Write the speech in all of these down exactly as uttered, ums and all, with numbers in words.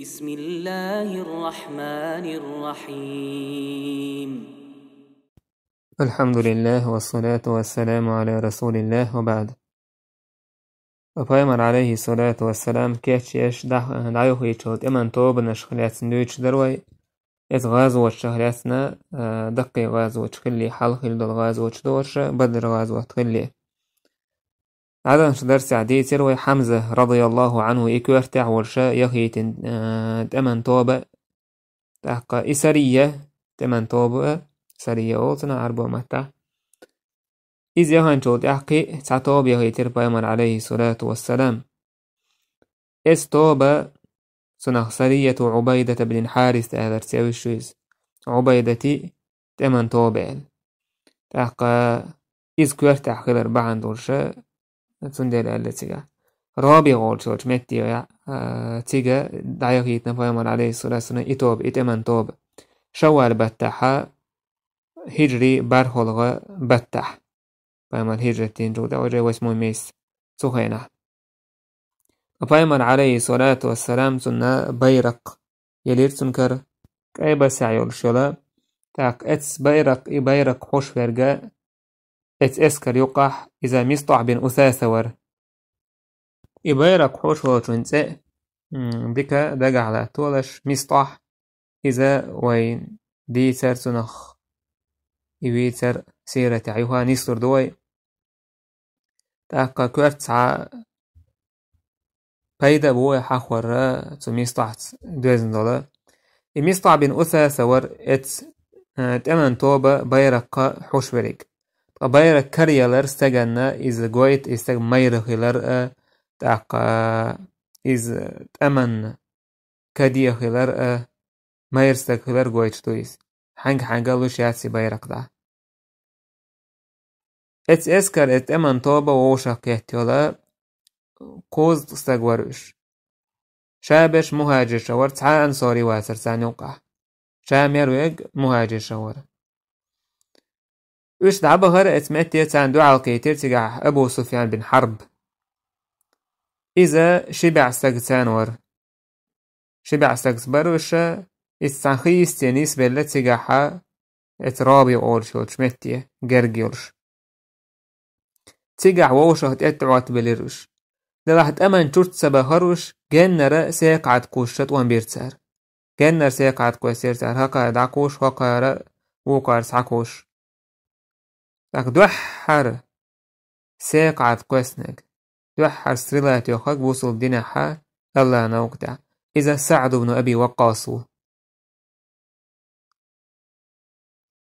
بسم الله الرحمن الرحيم. الحمد لله والصلاة والسلام على رسول الله وبعد. Пайхамар, алейхи салату вассалам, кечъеш дӀа-, дӀайохийчул тӀеман тобанашха лаьцна дуьйцуш дара вай. Эца гӀазоташха лаьцна, а, даккхий гӀазоташ хилли, хьалха хилла долу гӀазоташ дохуш, Бадр гӀазот хилли. ДӀадаханчу дарсехь дийцира вай Хьамза, радияллаху Ӏанху, и коьртехь волуш яхийтина, а, тӀеман тоба. ТӀаккха и сария, тӀеман тоба, сария олу цунах Ӏарбойн маттахь. Иза яханчул тӀаьхьа кхин а цхьа тоба яхийтира пайхамар, алейхи салату вассалам. Эца тоба, цунах сарияту Ӏубайдата бин Хьарис аьлла цӀе вуьйш ву иза. Ӏубайдатан тӀеман тоба аьлла. ТӀаккха иза коьртехь хилар бахьана долуш, цундела аьлла цигахь. Робиъ олуш йолчу метте, а, цига дӀаяхийтина пайхамар, алейхи салату вассалам, и тоба, и тӀеман тоба. Шаввал баттахь, хӀиджри бархӀалгӀа баттахь. Пайхамар хӀиджрат динчул тӀаьхьа уже восьмой месяц цу хенахь. Ткъа пайхамар, алейхи салату вассалам, цунна байракх елира цунна кара, кӀай басахь йолуш йолу. ТӀаккха эца байракх, и байракх хьош верг, эца эскар юккъехь иза МистӀахь бин Усаса вара. И байракх хьош волчун цӀе, м, дика дагахь латталаш, МистӀахь, иза вай дийцар цунах, и вийцар сиратехь юха нислур ду вай. ТӀаккха коьрта цхьа пайда а бу вай хьахор цу МистӀахьца доьзна долу. И МистӀахь бин Усаса вара эца, э, тӀеман тоба байракх хьош верг. Ткъа байракх караялар стаганна иза гойту, и стаг майра хилар а, тӀаккха иза тӀеман каде хилар а, майра стаг хилар гойтуш ду иза. Хьаьнга-хьаьнга луш яц и байракх дӀа. Эца эскар, эца тӀеман тоба вовшах кхетта йолу кхузткъа стаг вара уьш. Ша берш мухӀажирша вара, цхьа ансори вацара царна юккъехь. Ша мер верг мухӀажирша вара. Уьш дӀабахара эца метте, царна дуьхьал кхийтира цигахь Абу Суфьян бин Хьарб. Иза ши бӀе стаг царна вара. Ши бӀе стагца бара уьш, иза цхьана хийсте нисбелла цигахь, эца Робиъ олуш йолчу метте герга йолуш. Цигахь вовшах тӀетӀоттабелира уьш. Делахь тӀаман чуьрчу ца бахара уьш, геннара секхаӀад кхуссуш тӀом бира цара. Геннара секхаӀад кхоьссира цара, хӀокхара дӀакхуссуш, хӀокхара вукхара схьакхуссуш. ТӀаккха дуьххьара секхаӀад кхоьссинарг, дуьххьара стрела тоьхнарг бусалба динехь, АллахӀан новкъа тӀехь, иза СаӀд ибн Аби Ваккъас ву.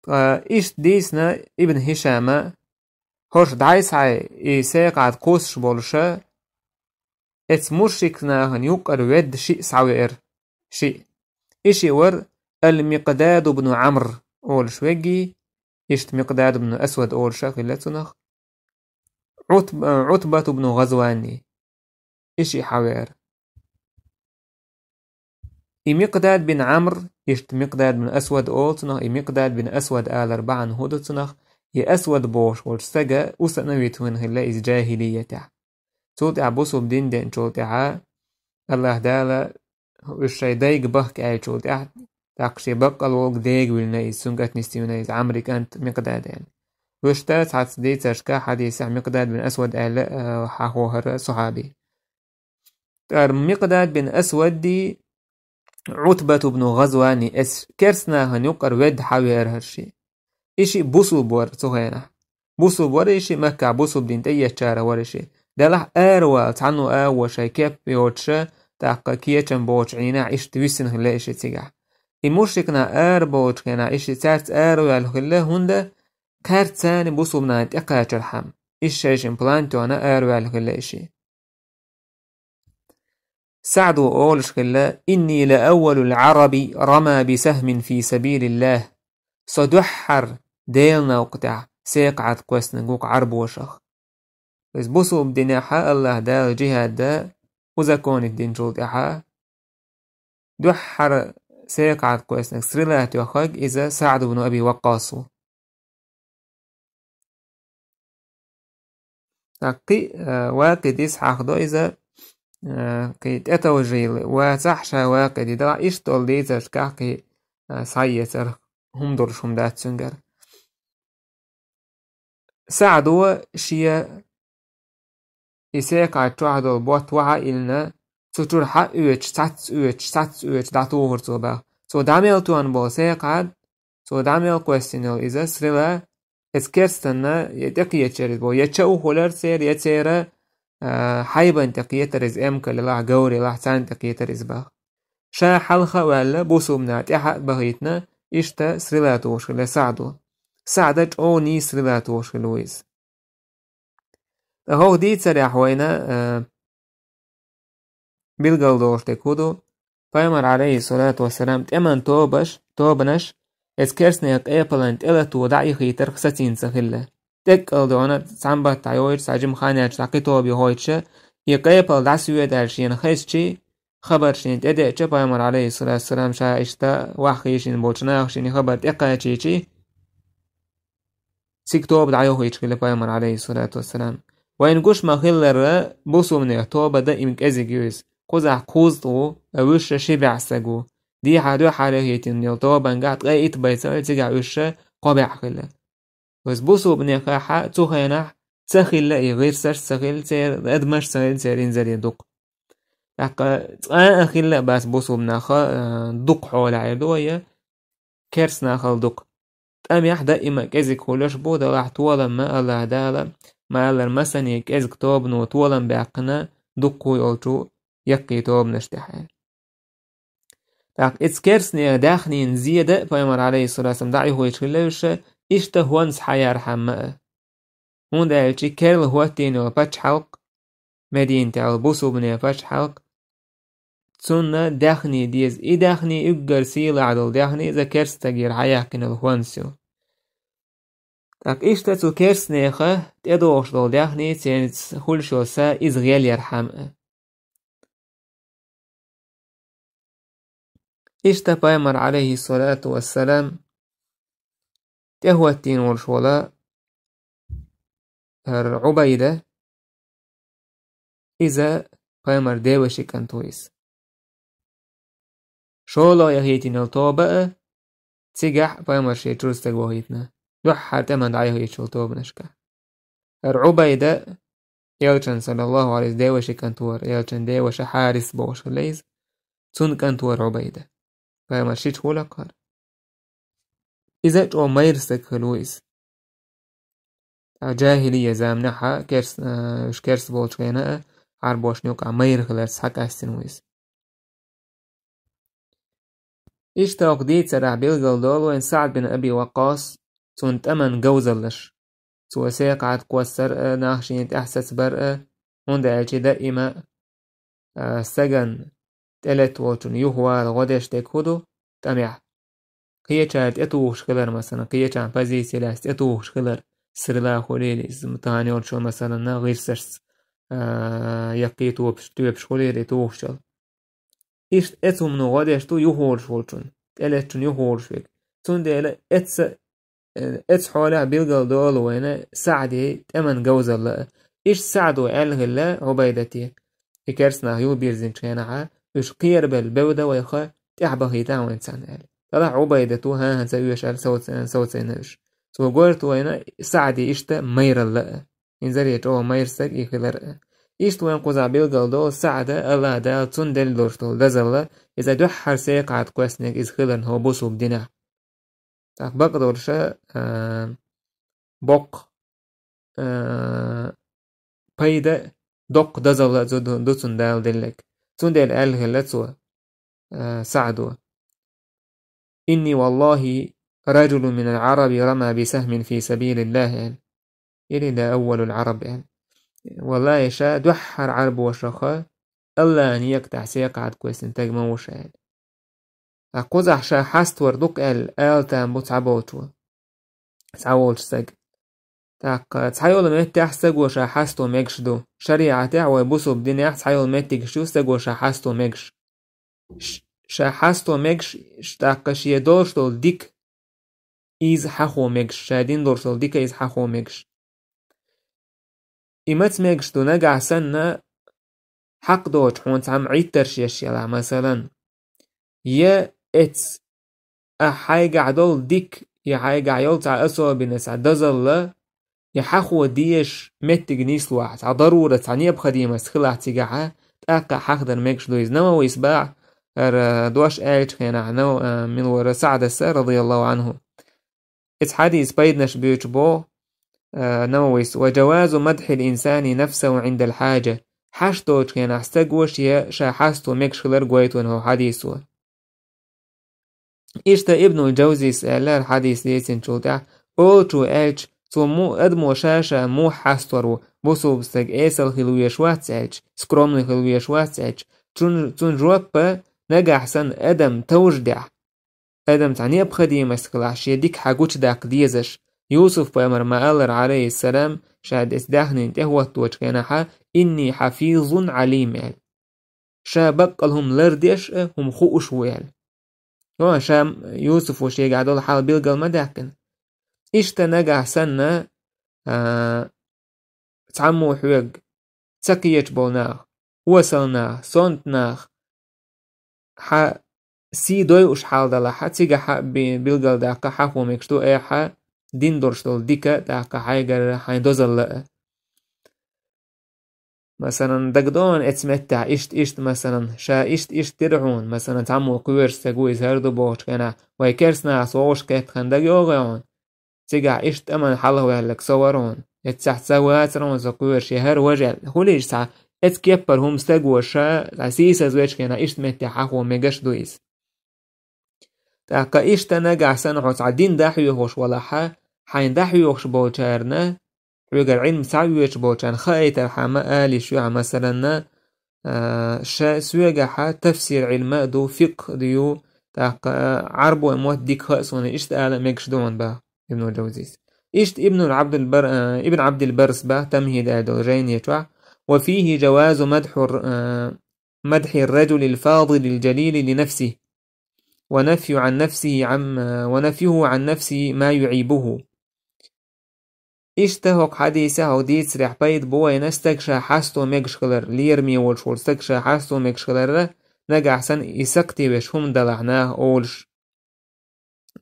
Ткъа иштта дийцина Ибн Хишама, хӀорш дӀай-схьай и секхаӀад кхуссуш болуша, эца мушрик нахана юккъара ведда шиъ схьавеара, шиъ. И шиъ вара Ал-Микъдад ибн Ӏамр олуш веггий, иштта Микъдад ибн Асвад олуша хилла цунах, Ӏутб-, Ӏутбат ибн ГӀазвани, и шиъ хьавеара. И Микъдад бин Ӏамр, иштта Микъдад бин Асвад олу цунах, и Микъдад бин Асвад алар бахьана хӀун ду цунах, и Асвад бохуш волчу стага усанавит вина хилла иза джахилиятехь. Цул тӀаьхьа бусалба дин деъначул тӀаьхьа, АллахӀ Дала уьш шайн дайга бахка аьллачул тӀаьхьа, тӀаккха шен баккъал волга дега виллина иза, цуьнга атнести вина иза Ӏамри кӀант Микъдад аьлла. Вуьшта цхьацца дийцаршка хьадисехь Микъдад бин Асвад аьлла, а, хьахо хӀара сахьаби. ТӀаккха Микъдад бин Асвадди Ӏутбат ибн ГӀазвани эца керстанахана юккъара ведда хьавеара хӀара шиъ. И шиъ бусулба вара цу хенахь. Бусулба вара и шиъ, Маккахь бусулба дин тӀеэцчарах вара и шиъ. Делахь аравала цхьанна а вон шайн кеп йоцуша, тӀаккха кечам боцучу Ӏийнахь иштта висина хилла и шиъ цигахь. И мушрикнах араболучу хенахь и шиъ цаьрца араваьлла хилла, хӀунда кхаьрца царна бусулба нахана тӀекхачархьама. Иштта шайшин план тоьхна араваьлла хилла и шиъ. СаӀду олуш хилла: «Инни ла аввалул Ӏараби рама би сахмин фи сабилиллах». Со дуьххьара Делан новкъа тӀехь секхаӀад кхоьссинарг ву-кх Ӏарбошах. Иза бусулба динехь АллахӀ Дала джихӀад узаконить динчул тӀаьхьа дуьххьара секхаӀад кхоьссинарг, стрела тоьхнарг иза СаӀд ибн Аби Ваккъас ву. ТӀаккха кхин а, э, вакъа дийца хьахдо иза, а, кхин тӀетовжийла вацахь ша ваккхий ди далахь, иштта долу дийцаршкахь кхин, а, схьаэцар хӀума долуш хӀума дац цуьнгара. СаӀдо шен и Секхад чохь долу ботт вахьа а йиллина, цу чуьра хьа а оьцуш, цхьацца оьцуш, цхьацца оьцуш дӀатухура цо баха. Цо дӀа мел тоьхна болу Секхад, цо дӀа мел кхоьссина йолу иза стрела, иза керстанна я тӀекхеташ яра иза боху, я ча ухур яра церан, я церан, а, хьайбана тӀекхетара иза, эмкал елахь, говр елахь, царна тӀекхетара иза баха. Ша хьалха а ваьлла, бусулбанаш тӀаьхьа а бахийтина, иштта стрела тухуш хилла СаӀдо. СаӀда чӀогӀа нийса стрела тухуш хилла ву иза. Ткъа хӀокху дийцарехь вайна, а, билгалдолуш дерг хӀун ду? Пайхамар, алейхиссалату вассалам, тӀеман тобаш, тобанаш, иза керстанийн къепалан тӀелатто дӀаихийтарх сацийна ца хилла. ТӀеккъал доьгӀна цхьана баттахь йойтуш, цхьа жима хан яьлча, цхьа кхин тоба йохуьйтуш, и къепал дӀасоьду аьлла шена хезчи, хабар шена тӀедеъча, Пайхамар, алейхиссалату вассалам, ша иштта ваххийшина болчу нахашина и хабар тӀекхачийчи, цига тоба дӀайохуьйтуш хилла Пайхамар, алейхиссалату вассалам. Вайна гуш ма-хиллара, бусулбанех тоба даим кӀезиг ю иза. Кхузахь кхузткъа ву, а вуьш ши бӀе стаг ву. Дехьа дуьххьара яхийтина йолу тобангахь ткъе итт бӀе ца хилла, цигахь уьш кхо бӀе хилла. Иза бусулбанехахь цу хенахь ца хилла и гӀирсаш, ца хилла церан адамаш, ца хилла церан инзаре дукха. ТӀаккха цкъа а хилла а бац бусулбанах, а, дукха хьолехь эр ду вай, керстанахал дукха. ТӀамехь даима кӀезиг хуьлуш бу, делахь толам ма АллахӀ Дала, ма-аллара, масане кӀезиг тобано толам баьккхина дуккха йолчу яккхий тобанаш тӀехь. ТӀаккха иза керстанех даьхнина зеда а Пайхамар, алейхиссалату вассалам, дӀаихуьйтуш хилла уьш, иштта хӀонс хьаярхьама а. ХӀунда аьлча керла хӀоттийна йолу пачхьалкх, Мединатехь йолу бусулбанийн пачхьалкх, цунна даьхни деза. И даьхни уггар сийлахь долу даьхни иза керста стагера хьаяьккхина йолу хӀонс ю. ТӀаккха иштта цу керстанеха тӀедогӀуш долу даьхни, церан хуьлуш йолу са иза гӀелъярхьама а. Иштта Пайхамар, алейхиссалату вассалам, тӀехӀоттийна волуш волу хӀара Ӏубайда, иза Пайхамар деваши кӀант ву иза. ШолгӀа яхийтина йолу тоба а, цигахь Пайхамар шен чуьра стаг вохийтина. Дуьххьара тӀеман дӀаяхийтачу тобанашкахь. ХӀара Ӏубайда, элчан, саллаллаху алейхи, деваши кӀант вара, элчан деваша Хьарис бохуш хилла иза, цунна кӀант вара Ӏубайда. Пайхамар шича хӀу лакхара. Иза чӀогӀа майра стаг хилла ву иза. Ткъа джахилия заманахьа керс-, а, уьш керс болчу хенахь а, Ӏарбошна юкъахь майра хиларца схьакъаьстина ву иза. Иштта хӀокху дийцарехь билгалдолу вайн СаӀд бин Аби Ваккъас, цунна тӀаман говзаллаш. Цо Секхад кхоссар а, нах шена тӀаьхьа сацабар а, хӀунда аьлча даима, а, стагана тӀелетта волчунна юхавала гӀо деш дерг хӀун ду? ТӀамехь. Кхечара тӀетухуш хилар, масалан, кхечарна позици лаьцна тӀетухуш хилар, сирла хуьлийла иза, тахана йолчо, масалан, гӀирсашца, а, яккхий топаш, тоьпаш хуьлийла и тухуш йолу. Иштта эцу хӀумано гӀо деш ду юхаволуш волчунна, тӀелеттачунна юхаволуш верг. Цундела эцца, э, эцу хьолехь билгалдолу вайна СаӀди тӀеман говзалла а. Иштта СаӀдо аьлла хилла Ӏубайдате, и керстанах юхабирзинчу хенахьа, уьш кхерабелла бевда вайха, тӀаьхьабахийта вайна царна аьлла. Делахь Ӏубайдата хӀан-хӀа ца оьшу аьлла, совца-, совцийна уьш. Цо гойту вайна СаӀди иштта майралла а. Инзаре чӀогӀа майра стаг и хилар а. Иштта вайн кхузахь билгалдолу СаӀда, АллахӀ Дала цунна делла долуш долу дозалла, иза дуьххьара Секхад кхоьссинарг иза хиларна хӀокху бусулба динехь. ТӀаккха бакъдолуша, а, боккха, а, пайда, доккха дозалла ду, ду, ду цунна Дала делларг. Цундела аьлла хилла цо, а, СаӀдо: «Инни валлахи раджулун минал Ӏараби рама би сахмин фи сабилиллахи», аьлла. Или «ла аввалул Ӏараб», аьлла. Валлахи, ша дуьххьара Ӏарбошаха АллахӀан некъа тӀехь Секхад кхоьссина стаг ма ву ша, аьлла. Ткъа кхузахь ша хьаставар ду-кх аьлла, ала там бу цхьаболчо, цхьаволчу стага. ТӀаккха цхьайолу меттехь стаго ша хьасто мегаш ду. ШариӀатехь, вай бусулба динехь цхьайолу меттигаш ю стаго ша хьасто мегаш. Ш-, ша хьасто мегаш, ш-, тӀаккха шен долуш долу дика иза хьахо мегаш, ша дина долуш долу дика иза хьахо мегаш. И маца мегаш ду, нагахь санна хьакъ доцу хьуна цхьамма Ӏиттарш еш елахь, масалан, я эц а хьайгахь долу дика, я хьайгахь йолу цхьа особенность, цхьа дозалла, я хьахо дезаш меттиг нислохь, цхьа дарура, цхьа необходимость хилахь цигахьа, тӀаккха хьахдар мегаш ду иза. Нававис баьхьара дош аьллачу хенахь, нав-, а, мила вара Саъдаса, радияллаху анху. Иза хьадис пайданаш буьйцу боху, а, Нававис: «Ва джавазу мадхьил инсани нафсаху Ӏиндал хьаджа». Хьаш доцу хенахь стаг ваша я ша хьасто мегаш хилар гойту вайна хӀокху хьадисо. Иштта Ибнул Джавзис аьлла хӀара хьадис дийцинчул тӀаьхьа, олучо аьлча, цо му-, адамо ша-ша муха хьастор ву, бусулба стаг эсала хила веш вац аьлча, скромный хила веш вац аьлча, цун, цун жоп а нагахь санна адам товждехь, адам цхьа необходимость хилахь, шен дика хьан гучудаккха дезаш. Юсуф-пайхамар ма-аллара, алейхиссалам, ша дес даьхнина тӀехӀотточу хенахьа: «Инни хьафизун Ӏалим», – аьлла. Ша баккъал хӀума лардеш а, хӀума хууш ву аьлла. Хьо, ша Юсуфо шегахь долу хьал билгал ма даьккхина. Иштта нагахь санна, а, цхьаммо хьоьга ца кхеташ болу нах, осал нах, сонта нах, хьан сий дойуш хьал далахь, хьан цигахь хьан би-, билгал даккха хьан хӀумикаш ду, э, хьан дин долуш долу дика а даккха хьайгара хьайн дозалла а. Масалан, дагадогӀун эцу меттехь иштта-иштта, масалан, ша иштта-иштта дира хьуна, масалан, цхьаммо кхоьруш стаг ву иза хӀара ду бохучу хенахь, вай керстанахь вовшах кхетта хан дагайогӀий хьуна? Цигахь иштта тӀаман хьалхаваьлларг со вара хьуна, эццахь ца вацара хьуна со кхоьруш, я хӀара важа аьлла. Хуьлийша цхьа эцу кеппара хӀума стаг ваша, цхьа сийсаз вешан хенахь иштта меттехь хьан хӀума мегаш ду иза. ТӀаккха иштта нагахь санна хьо цхьа дин дӀахьоьхуш валахьа, хьайн дӀахьоьхуш болчарна, хьоьгара Ӏилма схьаоьцуш болчарна хаийтархьама алийша юьхьа, масаланна, а, ша соьгахьа тафсир Ӏилма а ду, фикъхӀ а ду, тӀаккха, а, Ӏарбой мотт дика хаьа суна, иштта ала мегаш ду хьуна баха Ибнул Джавзис. Иштта Ибнул Ӏабдул Бар-, а, Ибн Ӏабдил Баррис баха Тамхид аьлла долу жайни чохь: «Ва фихи джавазу мадхьур-, а, мадхьир раджулил фадилил джалили ли нафсихи». «ونفي عن نفسه عم-، ونفيه عن نفسه ما يعيبه». Иштта хӀокху хьадисехь хӀокху дийцарехь пайда бу вайна стаг ша хьасто мегаш хилар, лераме волуш волу стаг ша хьасто мегаш хиларра, нагахь санна и сакхте веш хӀума далахь наха олуш.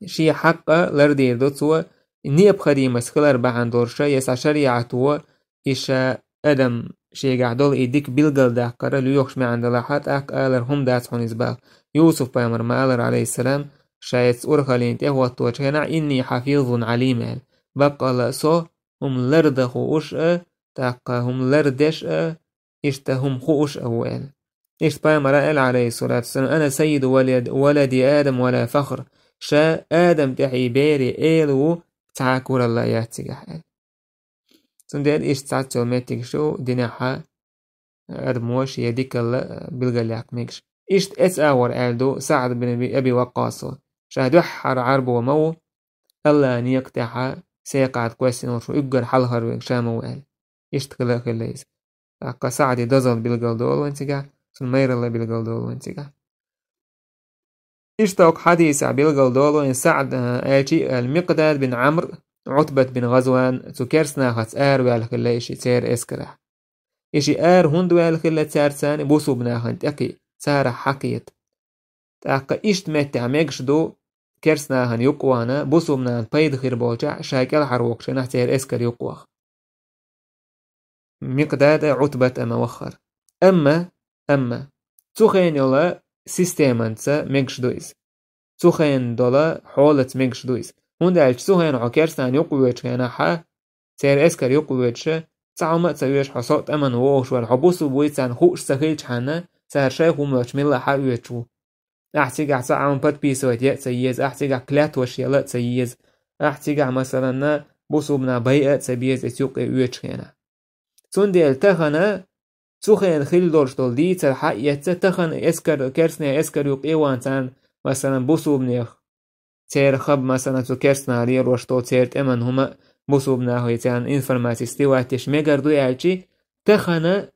Шен хьакъа лардийр ду цо, необходимость хилар бахьана долуш, я сан шариӀато и ша адам шегахь долу и дика билгалдаккхара лоьхуш маьӀна далахьа, тӀаккха алар хӀума дац хьуна иза баха. Юсуф-пайхамар ма аллара, алейхиссалам, ша эцу урхаллина тӀехӀотточу хенахь: «Инни хьафизун Ӏалим», – аьлла. Баккъала со хӀума лардан хууш а, тӀаккха хӀума лардеш а, иштта хӀума хууш а ву аьлла. Иштта пайхамара аьлла, алейхиссалату вассалам: «Ана саййиду валад-, валади Адам ва ла фахр». Ша Адам тӀехь и бере эла ву, цхьа а куралла яц цигахь аьлла. Цундела иштта цхьацца йолу меттигаш ю динехьа адамо шен дикалла билгалъяккха мегаш. Иштта эцу агӀор аьлла ду Саъд бин Аби Ваккъасо: «Ша дуьххьара Ӏарбо ма ву, Аллахьан некъа тӀехьа секхад кхоьссина волуш ву, уггар хьалхара верг ша ма ву», – аьлла. Иштта хила а хилла иза. ТӀаккха Саъди дозалла билгалдолу вайн цигахь, цуьнан майралла билгалдолу вайн цигахь. Иштта хӀокху хьадисехь билгалдолу вайн Саъд, а, аьлчи а аьлла, Микъдад бин Ӏамр, Ӏутбат бин ГӀазван цу керстанахаца араваьлла хилла и ши церан эскарахь. И ши ара хӀунда ваьлла хилла цаьрца, бусулба нахана тӀекхиа, царах хьакхета. ТӀаккха иштта меттехь мегаш ду керстанахана юкъа вахана, бусулба нахана пайда хир болчохь ша кӀелхьарвоккхучу хенахь церан эскар юкъа ваха. Микъдад а, Ӏутбат а ма ваххара. Амма, амма, цу хенахь йолу системанца мегаш ду иза. Цу хенахь долу хьолаца мегаш ду иза. ХӀунда аьлча цу хенахь хьо керстанахана юкъа воьдучу хенахьа, церан эскар юкъа воьдуша, цхьа хӀума а ца оьшу хьо со тӀаман вогӀуш вара, хьо бусулба вуй царна хууш ца хилчхьана, цара шайх хӀума воьдуш милла хьан оьцуш ву. Ахь цигахь цхьа Ӏамма подписывать яа а ца еза, ахь цигахь клятваш яла а ца еза, ахь цигахь, масаланна, бусулба нах байа а ца беза эца юкъе оьцуш хенахь. Цундела тахана цу хенахь хилла долуш долу дийцар хьаэцна, тахана эскар, керстанех эскар юкъе а вахана царна, масалан, бусулбанех, церан хаба, масалан, цу керстанаха лелош долу церан тӀеман хӀума а, бусулба нахе царна информаци сливать деш мегар ду аьлчи, тахана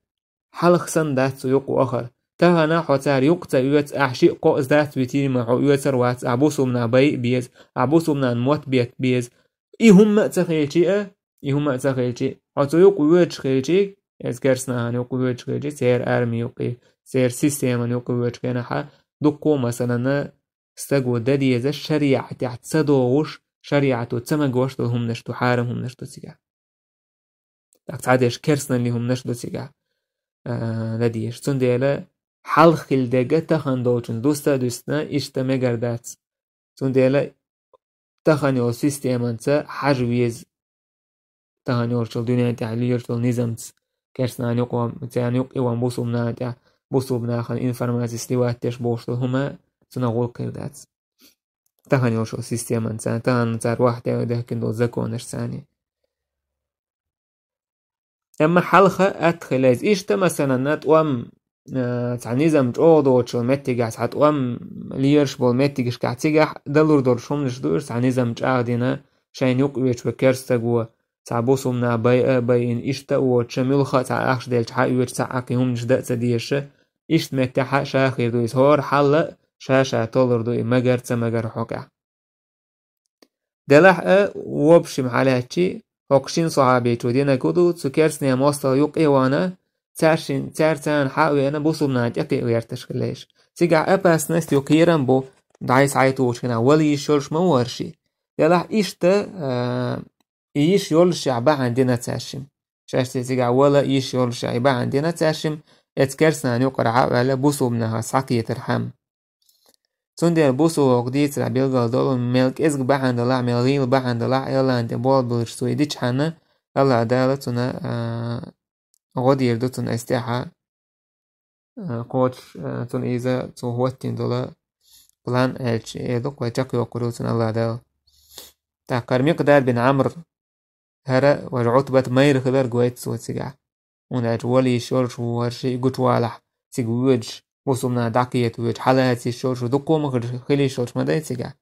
хьалха санна дац цу юкъа вахар. Тахана хьо цара юкъа ца оьцу, ахь шиъ-кхоъ дац витийна, ма хьо оьцур вац, ахь бусулба нах байа а беза, ахь бусулба нахана мотт бетта беза. И хӀумма а ца хилчи а, и хӀумма а ца хилчи, хьо цу юкъа воьдуш хилчи, Эс керстанахана юкъа воьдуш хилча, церан арми юкъа, церан системана юкъа воьдуш хенахьа, дуккха, масалана, стаго дан деза шариӀатехь ца догӀуш, шариӀато ца магош долу хӀуманаш ду, хьарам хӀуманаш ду цигахь. ТӀаккха цхьадерш керстаналлин хӀуманаш ду цигахь, а, дан дезаш. Цундела хьалха хилла дерг тахана долчунна дуста а дуьстина, иштта мегар дац. Цундела тахана йолу системанца хьажа веза, тахана йолчул дуьнен тӀехь лелаш долу низамца, керстанан юкъа, царна юкъа ван бусулба нахана тӀехь, бусулба нахана информаци сливать деш болуш долу хӀума, цунах гӀуллакх хир дац. Тахана йолчул системанца, тахана цара вахь тӀе дехкина долу законашца. Амма хьалха атта хила иза. Иштта, масалана, тӀом, а, цхьа низам чӀогӀа доцучул меттигехь, цхьа тӀом лелаш болу меттигашкахь цигахь далур долуш хӀуманаш ду уьш, цхьа низам чӀагӀдина, шайна юкъа воьдуш ван керстаго, цхьа бусулба нах байа а байина, иштта а воцуша, муьлхха а цхьа ахча делча хьаоьцуш, цхьа а кхин хӀуманаш дан а ца дезаш, иштта меттехь а ша хир ду иза. ХӀора хьал а ша-ша толлур ду и, магар а, ца магар а хьокъехь. Делахь а, вобшим хьалаьцчи, хӀокху шина сахьабичо динарг хӀун ду, цу керстанийн мостагӀа юкъа а вахана, цаьршин-, цаьрца царна хьа а веана, бусулба нахана тӀекхиа гӀерташ хилла уьш. Цигахь опасность ю, кхерам бу, дӀай схьайтухучу хенахь вала йиш йолуш ма ву хӀара шиъ. Делахь иштта, а, и йиш йоллушехь бахьана дина цаьршимма. Шаьш цигахь вала йиш йоллушехь и бахьана дина цаьршимма, эцу керстанан юкъара хьа а ваьлла, бусулба нахах схьакхетархьама. Цундела бусулба воккха дийцарехь билгал долу, мел кӀезиг бахьана далахь, мел гӀийла бахьана далахь, Аллахьан тӀе болх буьллуш цо и дичхьана, Аллахь Дала цунна, а, гӀо дийр ду цунна эс тӀехьа, а, кхочуш, а, цунна иза цо хӀоттийна долу план аьлча, эр ду-кх вай, чекхйоккхур ю цунна Аллахь Дала. ТӀаккха хӀара Микъдад бин Ӏамр, хӀара важа Ӏутбат майра хилар гойту цо цигахь. ХӀунда аьлча вала йиш йолуш ву хӀара шиъ гучувалахь, цига воьдуш, бусулба нах дӀакхета воьдуш, хьалаца йиш йолуш ву, дуккха а ма хила, хила йиш йолуш ма дай цигахь.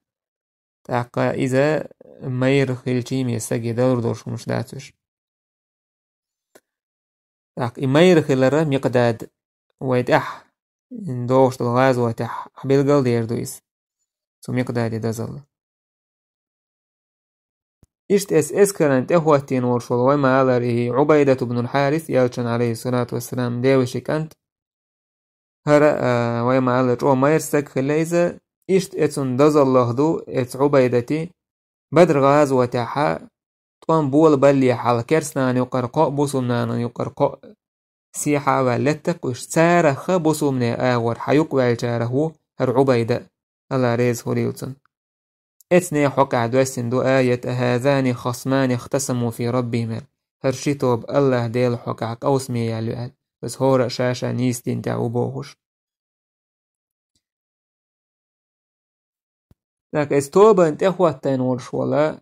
ТӀаккха иза майра хилчий, ме стаге далур долуш хӀуманаш дац уьш. ТӀаккха и майра хилар Микъдад вай тӀехь, догӀуш долу гӀазотехь, билгал дер ду иза. Цу Микъдаде дозалла. Иштта эс эскаран тӀехӀоттийна волуш волу, вай ма-аллара, и Ӏубайдат ибн аль-Хьарис, элчан, алейхиссалату вассалам, девашин кӀант. ХӀара, а, вай ма-аллара, чӀогӀа майра стаг хилла иза, иштта эцун дозаллех ду, эцу Ӏубайдати, Бадр гӀазотехьа, тӀом болабаллехьа, керстанан юкъара кхоъ, бусулба нахана юкъара кхоъ сехьа а ваьлла летта-кх уьш, царах бусулбанийн агӀор хьа юкъаваьллачарах ву хӀара Ӏубайда, Аллахь реза хуьлийла цунна. Эцу нехан хьокъехь доьссина ду аят: «هذان خصمان اختصموا في ربهم», аьлла. ХӀара ши тоба Аллахь Делан хьокъехь къовсаме яьлла ю аьлла. Иза хӀора а ша-ша нийса дин тӀехь ву бохуш. ТӀаккха иза тобанна тӀехӀоттийна волуш волу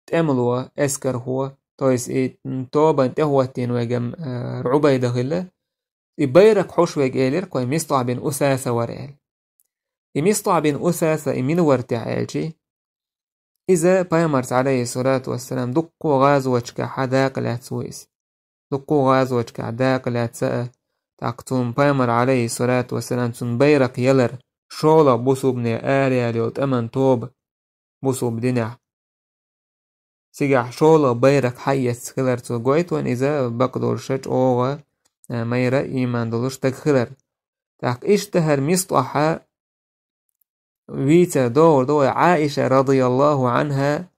тӀемало, эскархо, то есть и тобанна тӀехӀоттийна вайга, э, Ӏубайда хилла, и байракх хьош вайга элира-кх вай, МистӀахь бин Усаса вара аьлла. И МистӀахь бин Усаса и мила вара техьа аьлчи, иза пайхамарца, алейхиссалату вассалам, дуккха гӀазоташкахь дакъа лаьцна ву иза. Дуккха гӀазоташкахь дакъа лаьцна а, тӀаккха цунна пайхамар, алейхиссалату вассалам, цунна байракх ялар, шолгӀа бусулбанийн араяьлла йолу тӀеман тоба бусулба динехь. Цигахь шолгӀа байракх хьаэцна хилар цо гойту вайна, иза бакъдолуш чӀогӀа, а, майра, ийман долуш стаг хилар. ТӀаккха иштта хӀара МистӀахьа вийцар догӀур ду вай, Ӏаиша, радияллаху Ӏанха,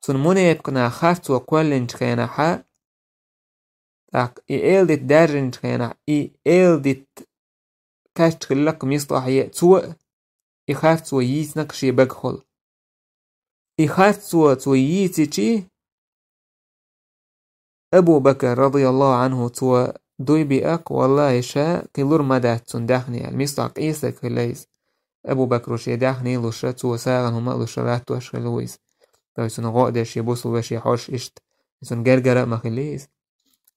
цунна мунепакъ наха харцо кхоьллинчу хенахьа, тӀаккха и эладита даьржинчу хенахь, и эладита кхаьчча хилла-кх МистӀахье а, цо а и харцо йийцина-кх шен багахула. И харцо цо йийцичи, Абу Бакар, радияллаху Ӏанху, цо дуй биа-кх, валлахӀи, ша кхин лур ма дац цунна даьхни аьлла. МистӀахь къен стаг хилла иза. Абу Бакро шен даьхни а луша, цо сагӀина хӀума а луша латтош хилла ву иза. То есть цунна гӀо а деш, шен бусулба вешин хьожуш иштта. Цунна гергара а ма хилла иза.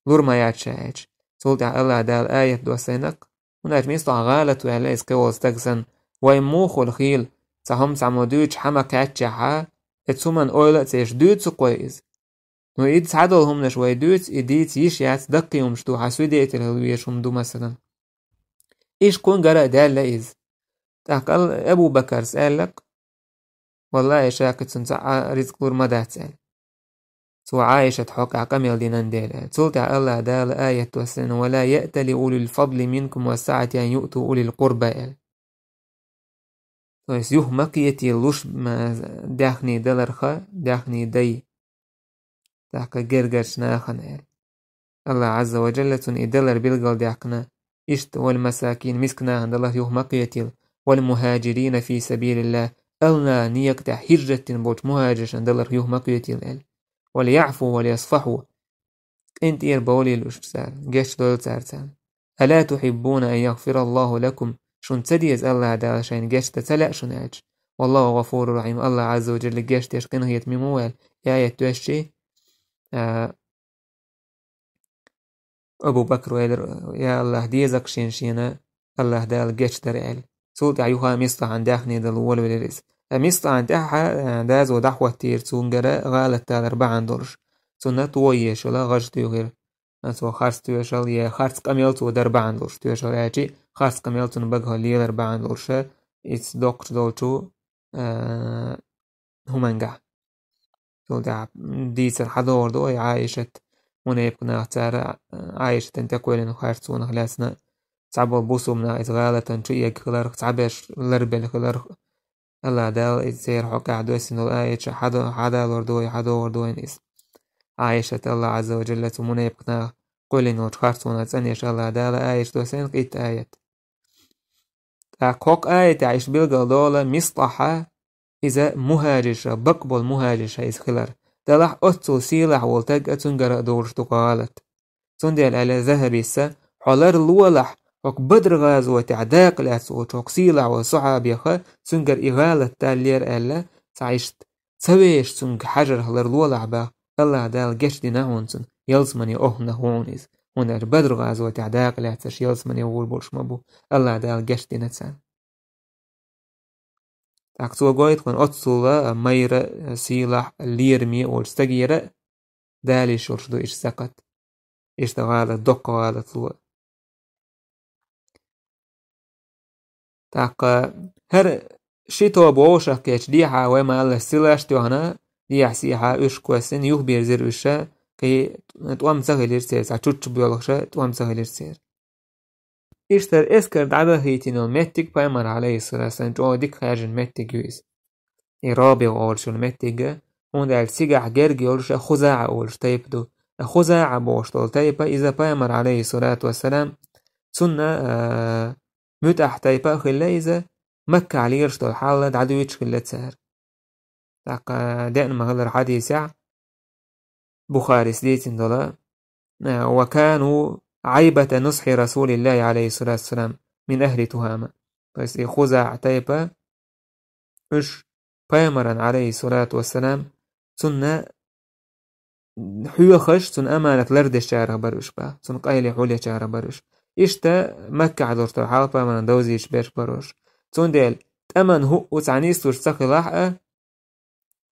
Лур ма яц ша аьлча. Цул тӀаьхьа Аллахь Дала аят доссийна-кх. ХӀунда аьлча МистӀахь гӀалат ваьлла иза кхин волу стаг санна. Вайн муха хуьлу хийла, цхьа хӀума цхьаммо дуьйцуш хьа ма кхаьччехьа, и цу хӀуманна ойла а ца еш, дуьйцу-кх вай иза. Ну, и цхьадолу хӀуманаш вай дуьйцу, и дийца йиш яц, даккхий хӀуманаш ду, хьан свидетель хила везаш хӀума ду, масалан. Иштта кхуьнгара а даьлла иза. ТӀаккха Ал-, Абу Бакарс аьлла-кх: «ВаллахӀи, ша кхин цунна цхьа а рицкъ лур ма дац», — аьлла. цо Ӏайшат хьокъехь къамел динан дела. Цул тӀаьхьа Аллаха Дала аят доссийна: «ولا يأتل أولو الفضل منكم والسعة أن يؤتوا أولي القربى», аьлла. То есть юха ма кхетий луш ма даьхни даларха, даьхни дай, тӀаккха гергарчу нахана аьлла. Аллах Азза ва Джалла цунна и далар билгалдаьккхина, иштта: «والمساكين», миска нахана даларх юха ма кхетийла, «والمهاجرين في سبيل الله», Аллаха некъа тӀехь хӀижрат дина болчу мухӀажиршна даларх юха ма кхетийла аьлла. «وليعفوا وليصفحوا», къинтӀера бовлийла уьш цара, гечдойла цара царна. «ألا تحبون أن يغفر الله لكم», шуна ца деза Аллах Дала шайна гечдан ца лаьа шуна аьлча. «والله غفور رحيم», Аллах Азза ва Джалла гечдеш, къинхетаме ма ву аьлла, и аят доьшчий, а, Абу Бакр элира: «Я Аллах, деза-кх шена, шена Аллах Дала гечдар», аьлла. Цул тӀаьхьа юха МистӀахьан даьхни дала волавелира иза. Ткъа МистӀахьан тӀаьхьа, а, доза дӀахӀоттийра цуьнгара гӀалат далар бахьана долуш. Цунна тоеш йолу гӀаж туьйхира. Цо харц тоьшалла я харц къамел цо дар бахьана долуш тоьшалла, аьлча харц къамел цунна багахь лелар бахьана долуш, иза доккхуш долчу, а, хӀумангахь. Цул тӀаьхьа дийцар хьадогӀур ду вай Ӏайшат, мунепакъ нах цара Ӏайшатан тӀекхоьллина харцонах лаьцна, цхьаболу бусулба нах иза гӀалатан чу эгна хиларх, цхьаберш ларбелла хиларх, Аллах Дала иза церан хьокъехь доссийна долу аяташ хьадо-, хьадалор ду вай, хьадогӀур ду вайна иза. Ӏайшат, Аллах Азза ва Джалла цу мунепакъ наха кхоьллина волчу харцонах цӀанъеш, Аллах Дала аяташ доссийна, кхин а аят. ТӀаккха хӀокху аятехь иштта билгал долу МистӀахьа, иза мухӀажирша, бакъ болу мухӀажирша иза хилар. Делахь оццул сийлахь волу стаг а, цуьнгара а долуш ду гӀалат. Цундела аьлла Захабис: «Хьо ларлолахь, хӀокху Бадр-гӀазотехь дакъа лаьцна волчу хӀокху сийлахь волу сахьабех, цуьнгара и гӀалат даллера», аьлла, цхьа иштта ца вешаш цуьнга хьажарх ларлолахь боху, Аллах Дала гечдина хьуна цунна, ялсамане охӀлунах ву хьуна иза. ХӀунда аьлча Бадр-гӀазотехь дакъа лаьцнарш ялсамане гӀур болуш ма бу, Аллах Дала гечдина царна. ТӀаккха цо гойту хьуна оццул а майра, сийлахь, лераме а волчу стагера а далийш йолуш ду иштта сакхат. Иштта гӀалат, доккха гӀалат ло. ТӀаккха хӀара ши тоба вовшах кхечу дехьа вай ма-аллара силаш а тоьхна, дехьа-сехьа уьш кхоьссина, юхабирзира уьш, кхин тӀом ца хилира церан, цхьа чуччу боьлхуш а тӀом ца хилира церан. Иштта эскар дӀабахийтина йолу меттиг пайхамар, Ӏалайхиссалату вассалам, чӀогӀа дика хаьржина меттиг ю иза. И РабиӀа олуш йолу меттиг, хӀунда аьлча цигахь герга йолуш а ХузаӀа олуш тайпа ду. ХузаӀа бохуш долу тайпа, иза пайхамар, Ӏалайхиссалату вассалам, цунна, а, муьтӀахь тайпа а хилла иза, Маккахь лелаш долу хьал дӀадуьйцуш хилла цара. ТӀаккха деана ма-хиллара хьадисехь, Бухарис дийцина долу, а: «وكانوا عيبة نصح رسول الله عليه الصلاة والسلام من أهل تهامة». То есть и ХузаӀа тайпа, уьш пайхамаран, Ӏалайхиссалату вассалам, цунна хьоьхуш, цунна аманат лардечарах бара уьш боху, цунна къайле хьулъечарах бара уьш. Иштта Маккахь долуш долу хьал пайхамарна довзуьйтуш берш бара уьш. Цундела тӀаман хӀуъу цхьа нислуш ца хилахь а,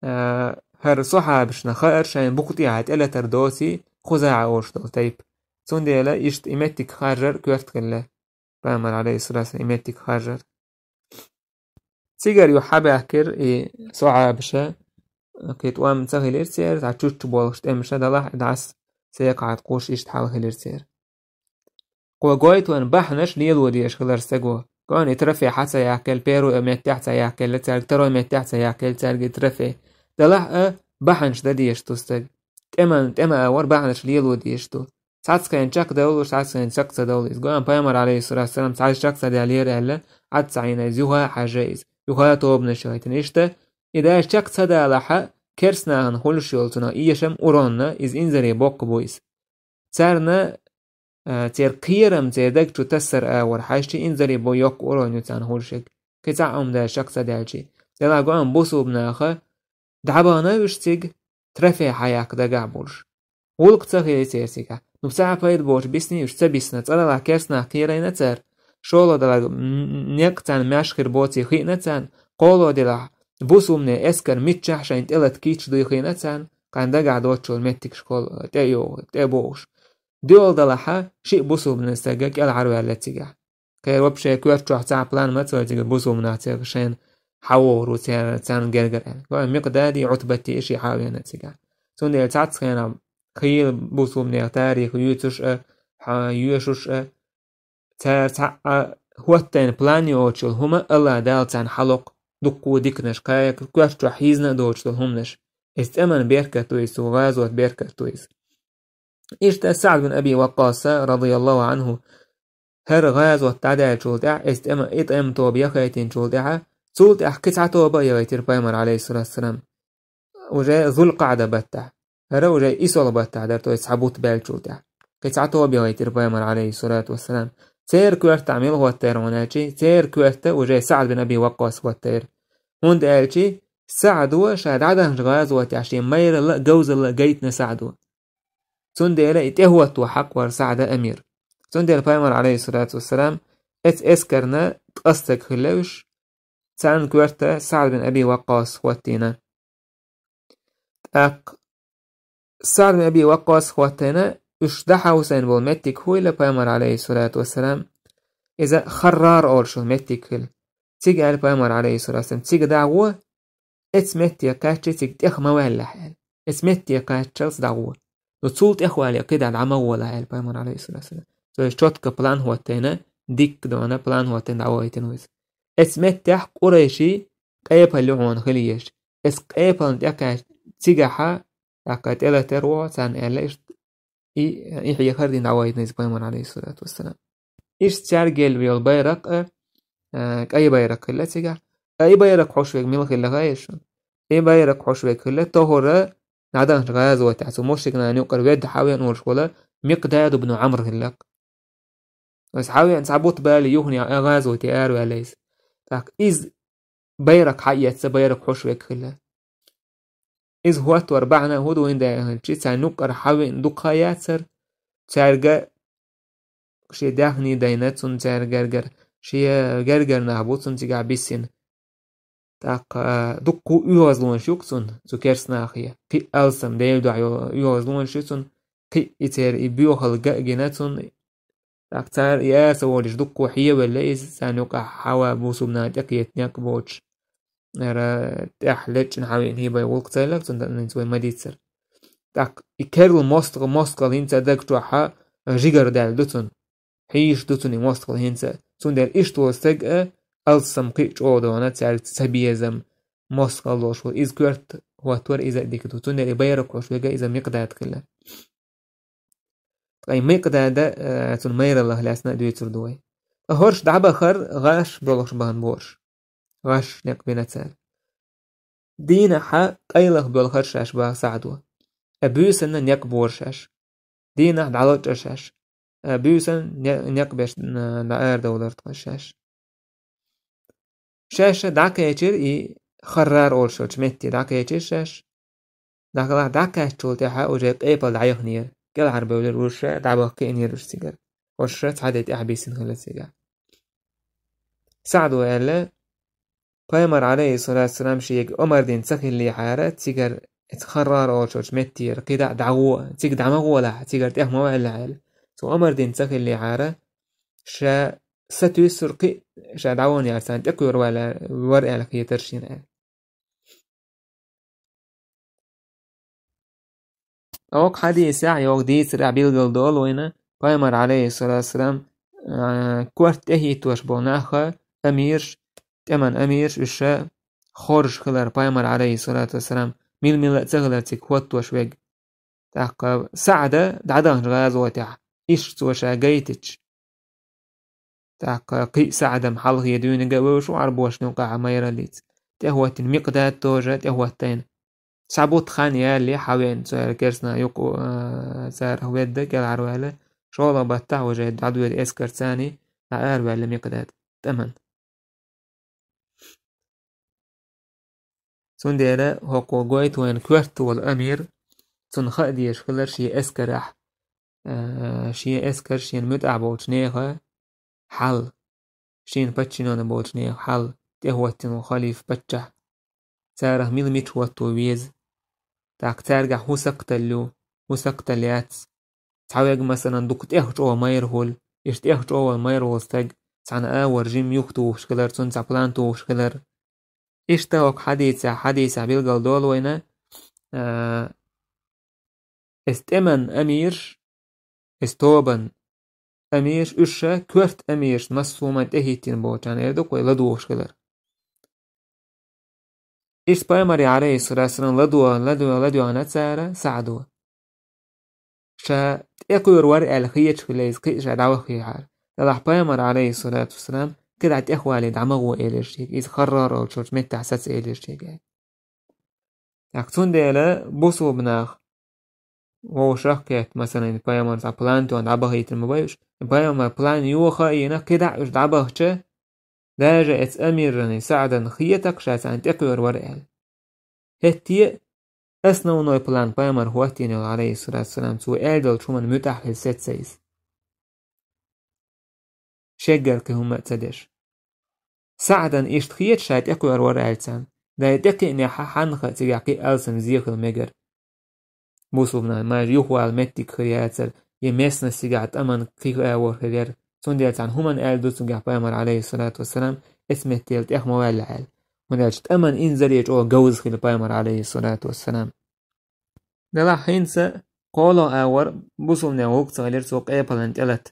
а, хӀара сахьабашна хаьара шайна букъа тӀехьа тӀелатар доций ХузаӀа олуш долу тайпа. Цундела иштта и меттиг харжар коьрта хилла. Пайхамар, Ӏалайхиссалату вассалам, и меттиг харжар. Цигара юха хьабаьхкира и сахьабаша, кхин тӀом ца хилира церан, цхьа чуччу болуш тӀемаша далахь а, дӀаса секхахьа кхуш иштта хьал хилира церан. Кхо гойту вайн бахьанаш лело дезаш хилар стага. Кхуьнан и трофей хьа ца яккхийла, первый меттехь ца яккхийла цаьрга, второй меттехь ца яккхийла цаьрга и трофей. Делахь а бахьанаш дан дезаш ду стага. ТӀеман, тӀема а вара бахьанаш лело дезаш ду. Цхьацца хенахь чекхдовлуш, цхьацца хенахь чекх ца довлу иза. Гой, пайхамар, Ӏалайхиссалату вассалам, цхьацца чекх ца даьллера аьлла, Ӏад ца Ӏийна иза, юха а хьажа иза, юха а тобанаш йойтина. Иштта, и даже чекх ца далахь а, керстанахана хуьлуш йолу цунах эшам, уронна, иза инзаре боккха бу иза. Царна, а, церан кхерам, церан даг чу тасар а вара хьаьжча, инзаре бо йоккха урон ю царна хуьлушерг. Кхин цхьа а хӀума даьлча чекх ца даьлчий. Делахь гойту бусулба наха дӀабахана уьш цига, трофей хьаяккха дагахь болуш. ГӀуллакх ца хилира церан цигахь. Ну, цхьа а пайда боцуш бисний уьш, ца бисна, цкъа делахь керстанах кхерийна цара. ШолгӀа делахь, м-, м-, некъ царна маьрша хир боций хиъна царна. КхоалгӀа делахь, бусулбанийн эскар миччахь шайна тӀелата кийча дуй хиъна царна, кхарна дагахь доцучу меттигашкахула тӀе а йогӀу-, тӀе а богӀуш. ДоьалгӀа делахь, шиъ бусулбанийн стаг кӀелхьарваьлла цигахь. Кхеран вообще коьрта чохь цхьа план ма ца вай цигахь, бусулба нах цигахь шайна хьавогӀур ву церан, царна гергара аьлла. Вайн Микъдадий, Ӏутбатий и шиъ хьа а веана цигахь. Цундела цхьацца хенахь хийла бусулбанех тарих юьйцуш а, хьан йоьшуш а, цара цхьаъ а хӀоттайна план йоцуш йолу хӀума АллахӀ Дала царна хьалокху дуккха а диканаш, кхайкха коьрта чохь хьийзина а доцуш долу хӀуманаш. Иза тӀеман беркат ду иза, цу гӀазот беркат ду иза. Иштта СаӀд бин Аби Ваккъаса, радияллаху Ӏанху, хӀара гӀазот дӀадаьллачул тӀаьхьа, иза тӀема, и тӀеман тоба яхайтинчул тӀаьхьа, цул тӀаьхьа кхин цхьа тоба а яхийтира пайхамар, алейхиссалату вассалам. Уже Зулкъаъда баттахь. ХӀара уже исолгӀа баттахь дара, то есть цхьа бутт баьллачул тӀаьхьа. Кхин цхьа тоба яхийтира пайхамар, алейхиссалату вассалам. Церан коьртахь мила хӀоттайра хьуна аьлчи, церан коьрта уже СаӀд бин Аби Ваккъас хӀоттайра. ХӀунда аьлчи, СаӀдо ша дӀадаханчу гӀазотехь шен майралла а, говзалла а гайтина СаӀдо. Цундела и тӀехӀотто хьакъ вара СаӀда амир. Цундела пайхамар, алейхиссалату вассалам, эцу эскарна ткъа стаг хилла уьш, царна коьрта СаӀд бин Аби Ваккъас хӀоттийна. ТӀаккха СаӀд бин Аби Ваккъас хӀоттийна, уьш дӀахьовсийна болу меттиг хуьйла пайхамар, алейхиссалату вассалам, иза Харрар олуш йолу меттиг хилла. Цига аьлла пайхамар, алейхиссалату вассалам, цига дӀагӀо, эцу метте кхаьччи цига тӀех ма ваьллахь аьлла. Эцу метте кхаьччалц дӀагӀо. Ну, цул тӀех вале, кхидӀа дӀа ма гӀолахь аьлла пайхамар, алейхиссалату вассалам. То есть чётко план хӀоттийна, дикка дона план хӀоттийна дӀавахийтина ву иза. Эцу меттехь къурайши къепал ю хьуна хила езаш. Эцу къепална тӀекхаьчча цигахьа, тӀаккха тӀелатар ву хьо царна аьлла, иштта и, и хьехар дина дӀавахийтина иза пайхамар, алейхиссалату вассалам. Иштта цаьрга елла йолу байракх а, а, кӀай байракх хилла цигахь. Ткъа и байракх хьош верг мила хилла хаьий шуна? И байракх хьош верг хилла тохара дӀадаханчу гӀазотехь цу мушрик нахана юкъара ведда хьавеана волуш волу Микъдад ибн Ӏамр хилла-кх. Иза хьавеана цхьа бутт бале юханехьа гӀазоте араваьлла иза. ТӀаккха иза байракх хьаэцна, байракх хьош верг хилла. Иза хӀоттор бахьана хӀун ду, хӀунда аьлчи царна юкъара хьавеана дукха хан яцара, цаьрга шен даьхни дайна цунна цаьрга гергара, шен гергара нах бу цунна цигахь биссина. ТӀаккха дуккха а оьгӀазлонаш ю-кх цунна, цу керстанахе. Кхин а алсам Делан дуьхьа йолу оьгӀазлонаш ю цунна, кхин а и церан и боьхалла ган а гина цунна. ТӀаккха цара и аса волуш дуккха хьевелла иза, царна юкъахь хьава бусулба нахана тӀекхета некъ боцуш. Ара тӀехь лечкъина хьавеана хӀийбай гӀуллакх ца хиллакх цунна, тӀаккха хӀинца вай ма дийццара. ТӀаккха и керла мостагӀа, мостагӀалла хӀинца а даг чохь жигара даьлла ду цунна. Хьийзаш ду цунна и мостагӀалла хӀинца а. Цундела иштта волу стаг а алсам кхин а чӀогӀа дона, цаьрга ца безам, мостагӀалла лош волу. Иза коьрта хӀоттор иза а дика ду. Цундела и байракх хьош верг а иза Микъдад хилла. Ткъа и Микъдада, э, цунна майраллах лаьцна а дуьйцур ду вай. Ткъа хӀорш дӀабахара гӀаш болуш бахана борш. ГӀаш некъ бина цара. Дийнахьа къайлаха боьлхура шаьш баха СаӀдо. Э, буьйсанна некъ бора шаьш. Дийнахь дӀалочкъура шаьш. Э, буьйсанна не-, некъ беш, э, дӀаарадовлура тхо шаьш. Шаьш дӀакхечира и Харрар олуш йолчу метте дӀакхечира шаьш. ДӀакхалахь дӀакхаьччул тӀаьхьа уже къепал дӀаяхнера. КӀелхьарбевлира уьш, дӀабаха кхиънера уьш цигара. Уьш цхьа де тӀаьхьа биссина хилла цигахь. СаӀдо аьлла, пайхамар, алейхиссалату вассалам, шега омар дина ца хиллехьара, цигара эцу Харрар олучу меттера кхидӀа а дӀагӀо, цига дӀа ма гӀолахь, цигара тӀех ма ваьллахь аьлла. Цо омар дина ца хиллехьара, ша сатуьйсура кхин а ша дӀавахана яра царна тӀекхоьру вала-, вара аьлла хетара шена аьлла. Оха хьадисехь йогӀу дийцарехь билгал долу вайна, пайхамар, алейхиссалату вассалам, а, корта тӀехӀиттош болу нах а, амираш, тӀеман амираш, уьш а хоржуш хилар пайхамар, алейхиссалату вассалам, мила-мила а ца хилар цига хӀоттош верг. ТӀаккха СаӀда дӀадаханчу гӀазотехь, иштта цо ша гайтича. ТӀаккха кхин а СаӀдам хьалхе дуьйниг а вевзаш ву Ӏарбошна юкъахь майраллица. ТӀехӀоттийна Микъдад тоже тӀехӀоттийна. Цхьа бутт хан ялале хьавеана цара керстанах юкъа, а, царах ведда кӀелхьарваьлла, шолгӀа баттахь уже дӀадоьду эскарца а, дӀаараваьлла Микъдад тӀаман. Цундела хӀокхо гойту вайна коьрта волу амир, цунна хаа дезаш хилар шен эскарахь, а, шен эскар шена муьтӀахь болчу нехан хьал, шена паччинона болчу нехан хьал, тӀехӀоттина волу халифа паччахь. Царах мила мича хӀотто веза. ТӀаккха цаьргахь хӀун сакхталла ю, хӀун сакхталла яц. Цхьаверг, масалан, дукха тӀех чӀогӀа майра хуьлу, иштта тӀех чӀогӀа майра волу стаг цхьана агӀор жимма юхатухуш хилар, цунна цхьа план тухуш хилар. Иштта хӀокху хьадисехь, хьадисехь билгал долу вайна, а, Эс тӀеман амираш, эс тобан амираш, уьш ша коьрта амирашна массо а хӀуманна тӀехӀиттийна болчарна эр ду-кх вай ладугӀуш хилар. Иштта пайхамаре, Ӏалайхиссалату вассалам, ладугӀа, ладугӀа, ладугӀана цара СаӀдо. Ша тӀекхоьру вара аьлла хеташ хилла иза, кхин а ша дӀаваххехьара. Делахь пайхамар, Ӏалайхиссалату вассалам, кхидӀа тӀехвале дӀа ма гӀо элира шега, иза харрара олучу меттехь саца элира шега. ТӀаккха цундела бусулба нах вовшах а кхетта, масалан, пайхамар цхьа план тоьхна дӀабахийтина ма бай уьш. Пайхамар план йоха а йина, кхидӀа уьш дӀабахча, даже эцу амирана, СаӀдана хета-кх ша царна тӀекхоьру вара аьлла. ХӀетте а основной план пайхамар хӀоттийна йолу, Ӏалайхиссалату вассалам, цо аьлла долчу хӀуманна муьтӀахь хила сецна иза. Шеггара кхин хӀумма а ца деш. СаӀдан иштта хета ша тӀекхоьру вара аьлла царна, дай тӀекхиънехь хьанна хаьа цигахь кхин а алсам зе хила мегар. Бусулба нах, ма юхавала меттиг хир яцара, я местность цигахь тӀаман кхин а агӀор хир яра. Цундела царна хӀуманна аьлла ду цигахь пайхамар, Ӏалайхиссалату вассалам, эцу меттел тӀех ма ваьлла аьлла. ХӀунда аьлча тӀаман инзаре чӀогӀа говза хилла пайхамар, Ӏалайхиссалату вассалам. Делахь хӀинца кхоалгӀа агӀор бусулба нехан гӀуллакх ца хилира цо къепалан тӀелата.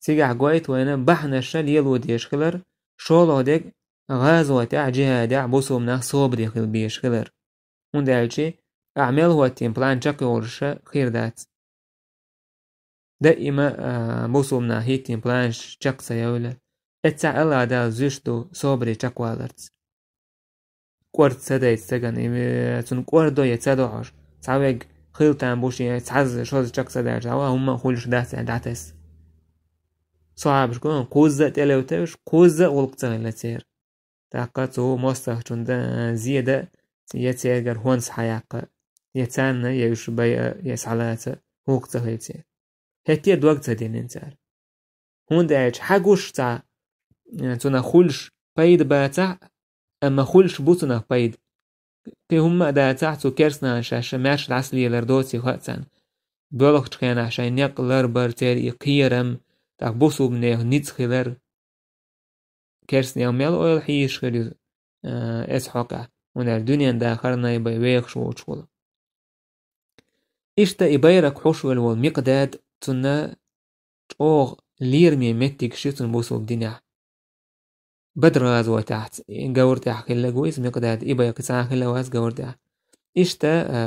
Цигахь гойту вайна бахьанаш лело дезаш хилар, шолгӀа дерг гӀазотехь, джихӀадехь бусулба нах собаре хила безаш хилар. ХӀунда аьлча ахь мел хӀоттийна план чекхйолуш хир дац. Даима а, бусулба наха хӀиттийна планаш чекх ца йойла. Эццахь АллахӀ Дала зуьйш ду собаре чекхваларца. КӀорда ца дайта стагана, и, цунна кӀордо я ца до хьожуш, цхьа верг хила там бу шен, цхьазза, шозза чекх ца даьлча, хӀаваха хӀумма а хуьлуш дац аьлла дӀатесна. Сохьабашка кхузза а тӀелевташ, кхузза а гӀуллакх ца хилла церан. ТӀаккха цу мостагӀчунна дан зе дан, я цаьргара хӀонс хьаяккха, я царна я уьш байа, я схьалаца гӀуллакх ца хилла церан. ХӀетте а дог ца диллина цара. ХӀунда аьлча хьагуш цхьа, э, цунах хуьлуш пайда бацахь а, амма хуьлуш бу цунах пайда. Кхин хӀумма а дацахь, цу керстанаша шаьш маьрша дӀасалелар доций хаьа царна. Боьлхучу хенахь шайн некъ ларбар, церан и кхерам, тӀаккха бусулба нехан ницкъ хилар. Керстанех мел ойла хьийзаш хир ю, э, эцу хьокъехь, хӀунда аьлча дуьненан дахар най бай вехаш воцуш волу. Иштта и байракх хьош велла волу Микъдад, цунна чӀогӀа лераме меттигаш ю цунна бусулба динехь. Бадр гӀазотехь ц-, говр тӀехь хилларг ву иза Микъдад, и байракх цхьа а хилла вац говр тӀехь. Иштта, а,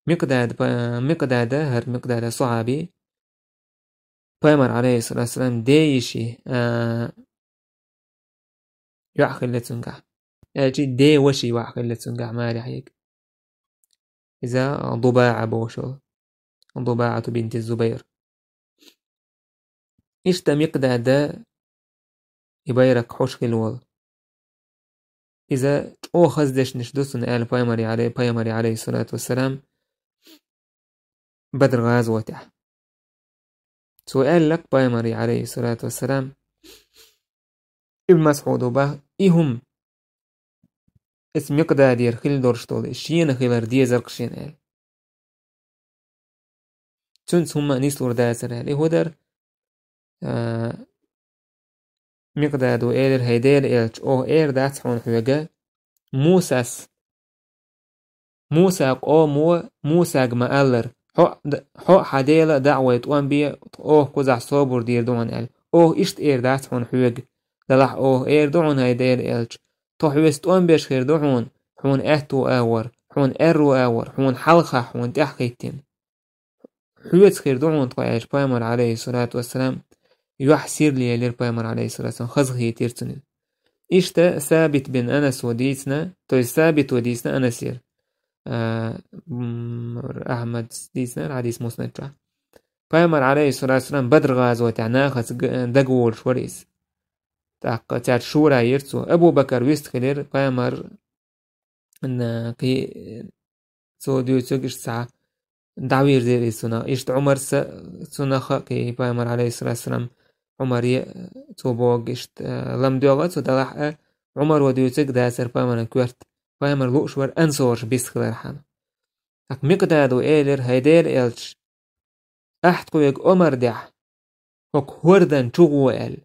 Микъдад, па-, Микъдада, хӀара Микъдада сохьаби, пайхамар, Ӏалайхиссалату вассалам, ден йиши, а, йоӀ хилла цуьнгахь. Аьлчи ден ваши йоӀ хилла цуьнгахь, марехь йиг. Иза ДубаӀа бохуш йолу. ДубаӀату бинти Зубайр. Иштта Микъдада и байракх хьош хилла волу. Иза чӀогӀа хаза дешнаш ду цунна аьлла пайхамаре, Ӏалай-, пайхамаре, Ӏалайхиссалату вассалам, Бадр гӀазотехь. Цо аьллакх пайхамаре, Ӏалайхиссалату вассалам, Ибн Масъудо бах, и хӀума, эцу Микъдадера хилла долуш долу, и шена хилар дезаркх шена аьлла. Цуьнца хӀумма а нислур дацара аьлла. И хӀун дара? А, Микъдадо элира: «ХӀай Делан элча, оха эр дац хьуна хьоьга, Мусас, Муса къомо Мусага ма-аллара: „Хьо а д-, хьо а хьан Дела а даӀа вай тӀом бе, оха кхузахь собар дийр ду хьуна“, аьлла. Оха иштта эр дац хьуна хьоьга. Делахь оха эр ду хьуна, хӀай Делан элча, тхо хьоьца тӀом беш хир ду хьуна, хьуна аьтту агӀор, хьуна аьрру агӀор, хьуна хьалха, хьуна тӀаьхьахӀиттина. Хьоьца хир ду хьуна тхо», аьлча, пайхамар, Ӏалайхиссалату вассалам, юьхь сирла елира пайхамар, Ӏалайхиссалату вассалам, хазахийтира цунна. Иштта Сабит бин Анасо дийцина, то есть Сабито дийцина Анасера. А, м, Ахьмад дийцина хӀара хьадис Муснад чохь. Пайхамар, Ӏалайхиссалату вассалам, Бадр гӀазотехь нахаца г-, дагаволуш вара иза. ТӀаккха цаьрца шура йира цо. Абу Бакар вист хилира пайхамар, н-, кхи-, цо дуьйцург иштта цхьа дӀавирзира иза цунах. Иштта Ӏумарса цунах а кхи-, пайхамар, Ӏалайхиссалату вассалам, Ӏумаре цо бохург иштта, э, лам доьгӀна цо, делахь а, Ӏумаро дуьйцург дацара пайхамаран коьрта. Пайхамар лууш вара ансораш бисхилархьама. ТӀаккха Микъдадо элира: «ХӀай Делан элча, ахьа тхоьга омар дехь, хӀокху хӀордан чу гӀо», аьлла.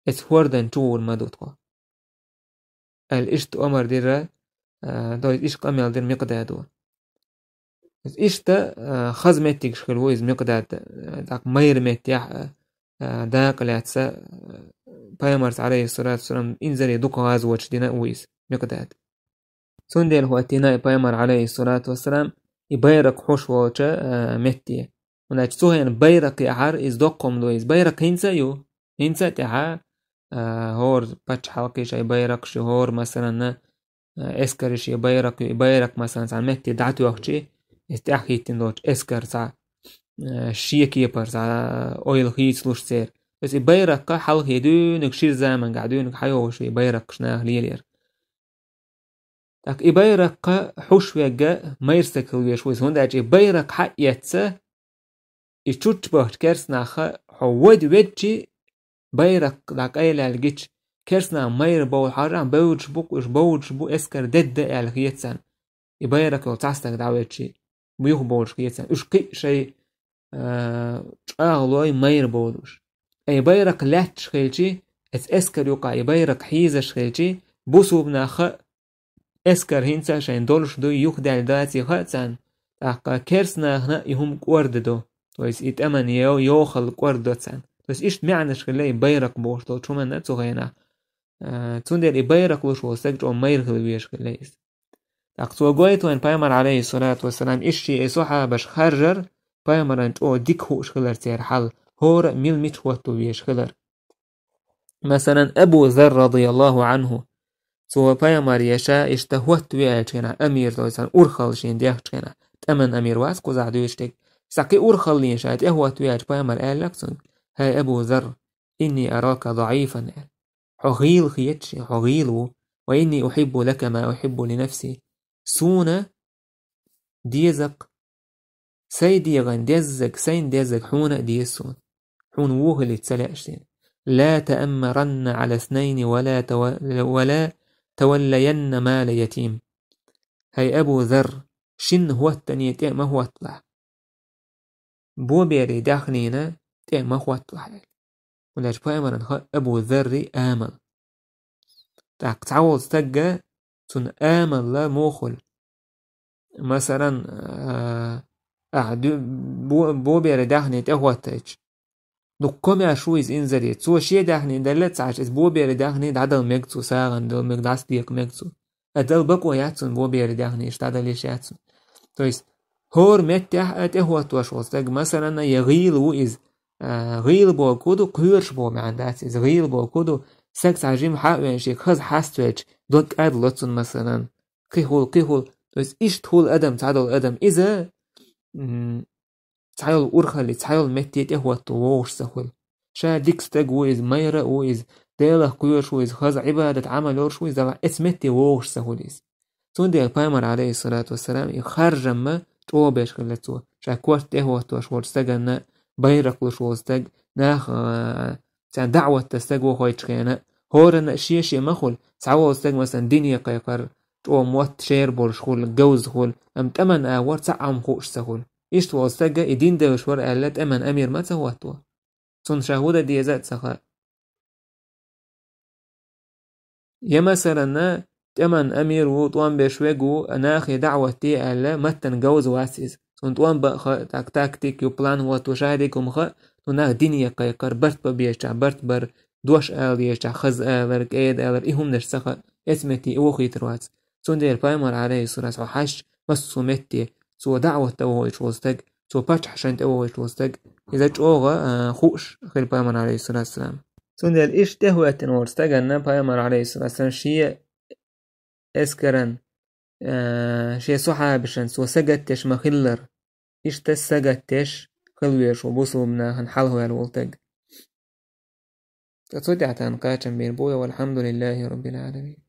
«Эцу хӀордан чу гӀур ма ду тхо», аьлла, иштта омар дира, а, то есть иштта къамел дира Микъдадо. Иштта, а, хаза меттигаш хилла ву иза Микъдад, а, тӀаккха майра меттехь, а, а, дакъа лаьцна, а, пайхамарца, алейхиссалату вассалам, инзаре дукха гӀазоташ дина а ву иза Микъдад. Цундела хӀоттийна и пайхамар, алейхиссалату вассалам, и байракх хьуш волча, а, метте. ХӀунда аьлча цу хенахь байракх яхьар иза доккха хӀума ду иза. Байракх хӀинца а ю. ХӀинца а тӀехьа, а, хӀора паччахьалкхе шайн байракхаш ю, хӀора, масалан, а, эскаре шен байракх ю, и байракх, масалан, цхьана метте дӀатоьхча, иза тӀехь хӀиттина долча эскарца, а, шен кепара, а, ойла хийцалуш церан. То есть и байракх хьалхе дуьйна шира заманчохь дуьйна хьайогӀуш и байракхаш наха лелаяр. ТӀаккха и байракх хьуш верг майра стаг хила везаш ву иза, хӀунда аьлча и байракх хьаэцна, и чучча бахча керстанаха хьо вада ведчи, байракх дӀакъайлаьлла гича, керстанаха майра бовла хьажахь, бовдаш бу, уьш бовдаш бу, эскар дедда аьлла хета царна. И байракх йолу цхьа стаг дӀаведчи, юхабовлуш хета царна. Уьш кхин а шайн, а, чӀагӀлой майра бовлуш. Ткъа и байракх лаьтташ хилчи, эцу эскар юкъа и байракх хьийзаш хилчи, бусулба наха а эскар хӀинца а шайн долуш дуй, юхадаьлла даций хаьа царна, тӀаккха керстанахана а и хӀума кӀордадо, то есть и тӀаман йо-, йохалла кӀордадо царна. То есть иштта маьӀнаш хилла и байракх бохуш долчу хӀуманна цу хенахь. А, цундела и байракх луш волу стаг чӀогӀа майра хила везаш хилла иза. ТӀаккха цо гойту вайн пайхамар, алейхиссалату вассалам, иштта и сахьабаш харжар, пайхамаран чӀогӀа дика хууш хилар церан хьал, хӀора а мила мича хӀотто везаш хилар. Масалан, Абу Зарр, радияллаху анху, цо пайхамар я ша иштта хӀотто веачу хенахь, амир, то есть урхалла шена дехчу хенахь, тӀаман амир вац кхузахь дуьйцуш дерг. Ша кхин урхаллина ша тӀе хӀотто веачу пайхамар аьллакх цуьнга: «ХӀай Абу Зарр, инни арака даӀифан», аьлла. «Хьо гӀийла хеташ, хьо гӀийла ву. Ва инни ухьиббу лака ма ухьиббу ли нафси». Суна деза-кх, сайн дегӀан деззарг, сайна деззарг хьуна а деза суна. Хьуна вон хилийта ца лаьа шена. «Ла тааммаранна Ӏала снайни ва ла тава-, ва ла таваллаянна мала ятим». ХӀай Абу Зарр, шинна хӀоттане тӀе а ма хӀотталахь. Боберийн даьхнина тӀе а ма хӀотталахь аьлла. ХӀунда аьлча пайхамаран хаьа Абу Зарри амал. ТӀаккха цхьаволчу стагга цуьнан амалла муха хуьлу. Масалан, а, ахьа ду-, бо-, боберийн даьхни тӀе хӀоттайча, дукха комаьрша ву иза инзаре. Цо шен даьхни делла а ца Ӏаш, иза боберийн даьхни дӀадала мега цо, сагӀина дала мега, дӀасадекха мега цо. Ткъа дала бакъо яц цунна, боберийн даьхни иштта дӀадала йиш яц цунна. То есть, хӀора меттехь а тӀе хӀоттош волу стаг, масалан, я гӀийла ву иза. А, гӀийла бохург хӀун ду, кхоьруш боху маьӀна дац иза. ГӀийла бохург хӀун ду, стаг цхьа жима хьа а веана, шега хаза хьаставелча, дог кӀадвало цунна, масалан, кхин хуьлу, кхин хуьлу. То есть, иштта хуьлу адам, цхьадолу адам. Иза, м, цхьайолу урхалле, цхьайолу метте тӀе хӀотто вогӀуш ца хуьлу. Ша дика стаг ву иза, майра а ву иза, Делах кхоьруш ву иза, хаза Ӏибадат, Ӏамал йолуш ву иза, делахь эцу метте вогӀуш ца хуьлу иза. Цундела пайхамар, алейхиссалату вассалам, и харжамма чӀогӀа беш хилла цо. Ша корта тӀе хӀоттош волчу стаганна, байракх луш волу стаг, нах, а, царна даӀват дан стаг вохуьйтуш хена, хӀоранна а шен-шен ма хуьлу, цхьаволу стаг, масалан, дине кхайкхар, чӀогӀа мотт шера болуш хуьлу, говза хуьлу, амма тӀаман агӀор цхьа Ӏам хууш ца хуьлу. Иштта волу стагга и дин девзаш вара аьлла, тӀаман амир ма ца хӀотто. Цунна ша хӀун дан деза а ца хаьа. Я, масалан, тӀеман амир ву, тӀом беш верг ву, нахе даӀват де аьлла, маттана говза вац иза. Цунна тӀом бан а хаьа, так-, тактика ю, план хӀотто, ша дерг хӀума хаьа, цунна нах дине кхайкхар, барт бан безачохь барт бар, дош ала дезачохь хаза алар, кӀеда алар, и хӀуманаш ца хаьа, эцу метте и вохуьйтур вац. Цундела пайхамар, алейхиссалату, хьо хьаьжча, массо а метте, цо даӀват дан вохуьйтуш волу стаг, цо паччахьашна тӀе вохуьйтуш волу стаг, иза чӀогӀа, а, хууш хилла пайхамар, алейхиссалату вассалам. Цундела иштта тӀехӀоьттина волчу стаганна пайхамар, алейхиссалату вассалам, шен эскаран, а, шен сахьабашан цо сагатдеш ма-хиллара, иштта сагатдеш хила везаш ву бусулба нахана хьалхаваьлла волу стаг. Ткъа цу тӀехь тхан кхачам бийр бу вай, валхьамдулиллахи раббил Ӏаламин.